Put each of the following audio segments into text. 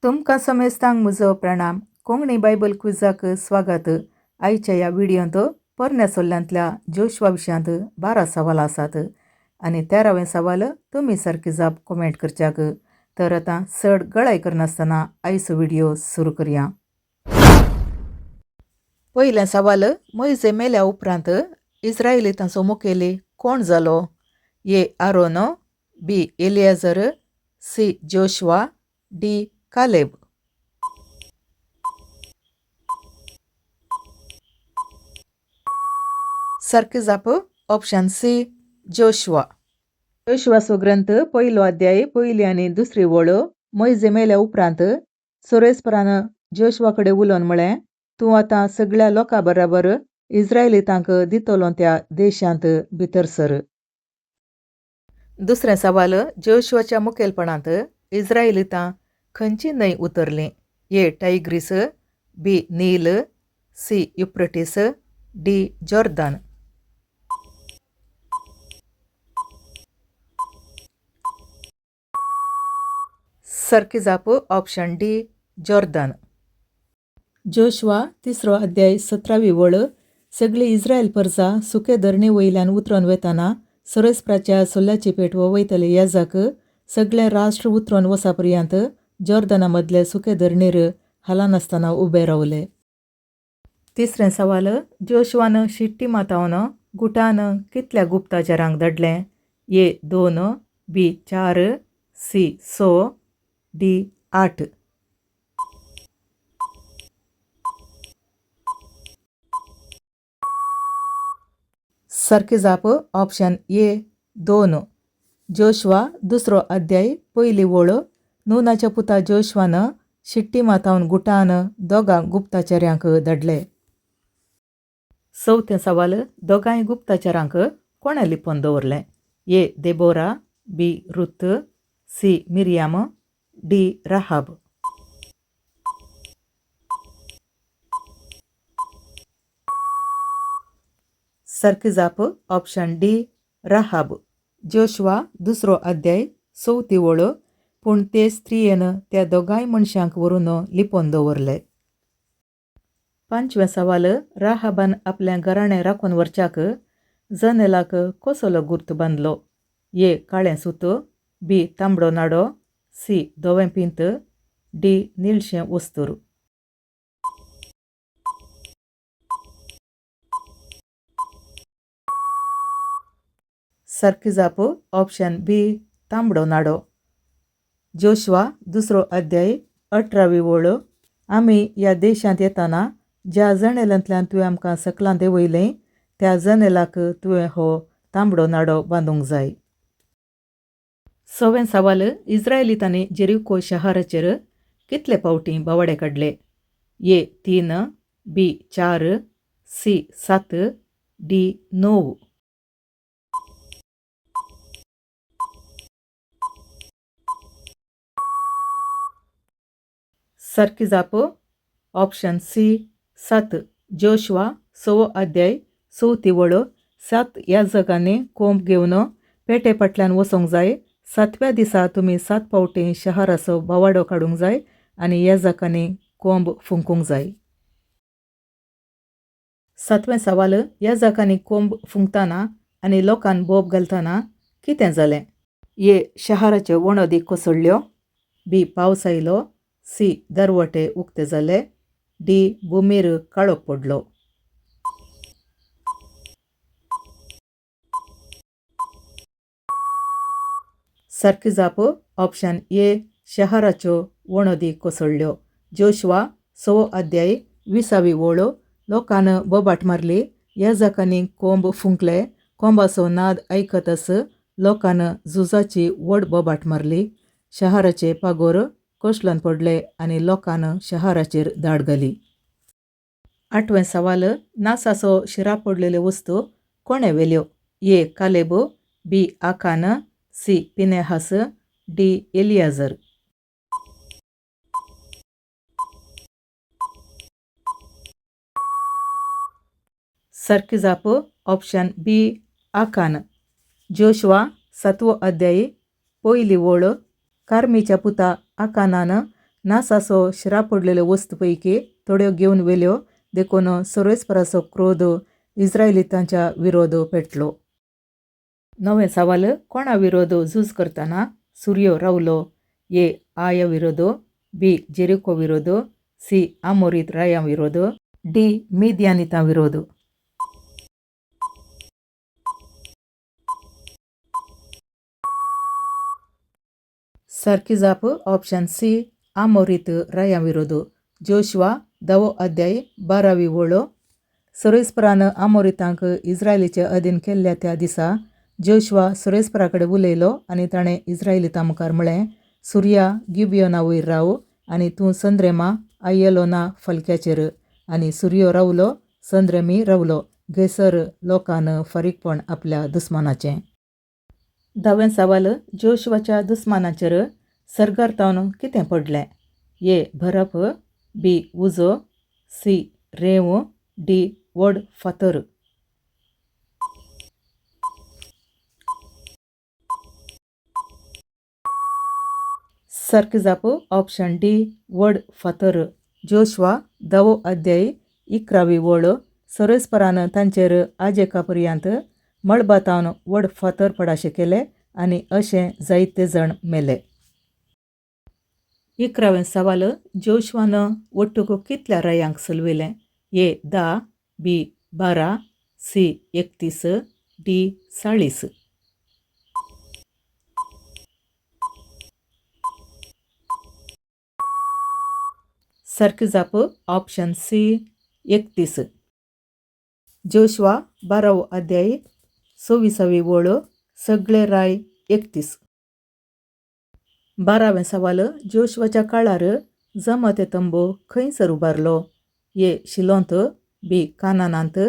तुमकां समेस्तांक म्हजो प्रणाम. कोंकणी बायबल क्विजाक स्वागत. आयच्या ह्या व्हिडियोंत पोरण्या सोल्ल्यांतल्या जोशवा विशयांत 12 सवालां आसात आनी 13वें सवाल तुमी सारकी जाप कॉमेंट करच्याक. तर आतां चड गळाय करनासतना आयचो व्हिडियो सुरू करया. पयलें सवाल, मोयजे मेल्या उपरांत इस्रायलितांचो मुखेली कोण जालो? A Aaron, B Eleazar, C Joshua, D Caleb. सारकी जाप ऑप्शन सी जोशुआ. जोशुआचो ग्रंथ पयलो अध्याय पयली आनी दुसरी वळ. मोयजे मेल्या उपरांत सोरेस्परान जोशुआ कडेन उलोवन म्हळें, तूं आतां सगळ्या लोकां बराबर इस्रायलितांक दितलो त्या देशांत भितर सर. दुसरें सवाल, जोशुआच्या मुखेलपणांत इस्रायलितां खंयची न्हंय उतरलीं? A Tigris, B Nile, C Euphrates, D Jordan. सारकी जाप ऑप्शन डी जॉर्दान. जोशुआ तिसरो अध्याय 17वी वळ. सगळी इस्रायल परजा सुके धरणे वयल्यान उतरून वेताना सोरेस्पराच्या सोल्याची पेट वयतले याजाक सगळें राष्ट्र उतरून वसा पर्यंत जॉर्दना मदले सुके धरणीर हालनासतना उबे रावले. तिसरें सवाल, जोशुआन शिट्टी मातावन गुटान कितल्या गुप्तचरांक धाडलें? ए 2, बी 4, सी 6, डी 8. सारकी जाप ऑप्शन ए 2. जोशुआ दुसरो अध्याय पयली वळ. नूनाच्या पुता जोशुआन शिट्टी मातावन गुटान दोगां गुप्तचर्यांक धाडले. चवथें सवाल, दोगांय गुप्तचरांक कोणें लिपोवन दवरलें? A Deborah, B Ruth, C Miriam, D Rahab. सारकी जाप ऑप्शन डी राहाब. जोशुआ दुसरो अध्याय चवथी वळ. पूण ते स्त्रियेन त्या दोगांय मनशांक व्हरून लिपोवन दवरले. पांचवें सवाल, राहाबान आपलें घराणें राखून व्हरच्याक जनेलाक कसलो गुर्त बांदलो? ए काळें सूत, बी तांबडो नाडो, सी धवें पिंत, डी निळशें वस्तूर. सारकी जाप ऑप्शन बी तांबडो नाडो. जोशुआ दुसरो अध्याय 18वी वळ. आमी ह्या देशांत येताना ज्या जनेलांतल्यान तुवें आमकां सकलां देंवयलें त्या जनेलाक तुवें हो तांबडो नाडो बांदूंक जाय. सवें सवाल, इस्रायलितांनी जेरिको शहराचेर कितले फावटी बावाडे काडले? ए 3, बी 4, सी 7, डी 9. सारकी जाप ऑप्शन सी 7. जोशुआ 6वो अध्याय चवथी वळ. 7 याजकांनी कोंब घेवन पेटे फाटल्यान वचोंक जाय. 7व्या दिसा तुमी 7 फावटी शहराचो बावाडो काडूंक जाय आनी याजकांनी कोंब फुंकूंक जाय. 7वें सवाल, याजकांनी कोंब फुंकतना आनी लोकान बोब घालतना कितें जालें? ए शहराच्यो वणदी कोसळ्ळ्यो, बी पावस आयलो, सी दरवटे उक्ते जाले, डी भुमीर काळोख पडलो. सारकी जाप ऑप्शन ए शहराच्यो वणदी कोसळ्ळ्यो. जोशुआ 6वो अध्याय 20वी वळ. लोकान बोबाट मारली, याजकांनी कोंब फुंकले, कोंबाचो नाद आयकतच लोकान झुजाची व्हड बोबाट मारली. शहराचे पागोर कोसळून पडले आनी लोकान शहराचेर धाड घाली. 8वें सवाल, नासाचो शिरा पडलेल्यो वस्तू कोणें Velho? A Caleb, B Achan, C Phinehas, D Eleazar. सारकी जाप ऑप्शन बी आकान. जोशुआ 7वो अध्याय पयली वळ. कार्मीच्या पुता आकानान नासाचो श्राप पडलेल्यो वस्तू पैकी थोड्यो घेवन व्हेल्यो, देखून सर्वेस्पराचो क्रोध इस्रायलितांच्या विरोध पेटलो. णवें सवाल, कोणा विरोध झूज करतना सुर्यो रावलो? ए आया विरोध, बी जेरिको विरोध, सी आमोरीत राया विरोध, डी मिद्यानिता विरोध. सारकी जाप ऑप्शन सी आमोरीत राया विरोध. जोशुआ 10वो अध्याय 12वी वळ. सर्वेस्परान आमोरितांक इस्रायलीचे अधीन केल्ल्या त्या दिसा जोशुआ सर्वेस्परा कडेन उलयलो आनी ताणें इस्रायलितां मुखार म्हळें, सुर्या गिबियोना वयर राव आनी तूं संद्रेमा आयलोना फलक्याचेर. आनी सुर्यो रावलो, संद्रेमी रावलो, घेसर लोकान फारीकपण आपल्या दुस्मानाचें. 10वें सवाल, जोशुआच्या दुस्मानाचेर सर्गार तावन कितें पडलें? ए बरफ, बी उजो, सी रेंव, डी व्हड फातर. सारकी जाप ऑप्शन डी व्हड फातर. जोशुआ 10वो अध्याय 11वी वळ. सर्वेस्परान तांचेर आजेका पर्यंत मळबातावन व्हड फातर पडाशे केले आनी अशें जायते जाण मेले. 11वें सवाल, जोशुआन ಒಟ್ಟುಗು कितल्या रायांक सलविलें? ए 10, बी 12, सी 31, डी 40. सारकी जाप ऑप्शन सी 31. जोशुआ 12वो अध्याय 26वी वळ, सगळे राय 31. 12वें सवाल, जोशुआच्या काळार जमाते तंबू खंयसर उबारलो? ए शिलोंत, बी कानानांत,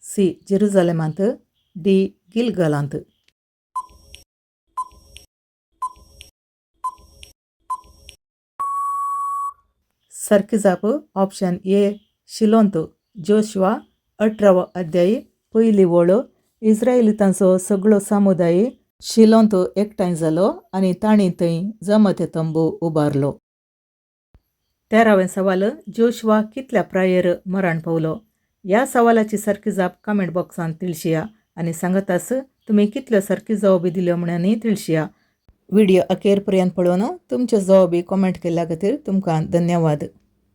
सी जेरुजालेमांत, डी गिलगलांत. सारकी जाप ऑप्शन ए शिलोंत. जोशुआ 18वो अध्याय 1ली वळ. इस्रायलितांचो सगळो समुदाय शिलोंत एकठांय जालो आनी तांणी थंय जमाते तंबू उबारलो. 13वें सवाल, जोशुआ कितल्या प्रायेर मरण पावलो? ह्या सवालाची सारकी जाप कमेंट बॉक्सांत तिळशिया आनी सांगतास तुमी कितल्यो सारकी जवाबी दिल्यो म्हणून तिळशिया. व्हिडिओ अखेर पर्यंत पळोवन तुमच्यो जवाबी कमेंट केल्ल्या खातीर तुमकां धन्यवाद.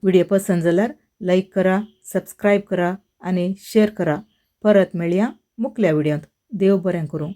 व्हिडिओ पसंत जाल्यार लायक करा, सबस्क्रायब करा आनी शेअर करा. परत मेळया मुखल्या व्हिडियोंत. देव बरें करूं.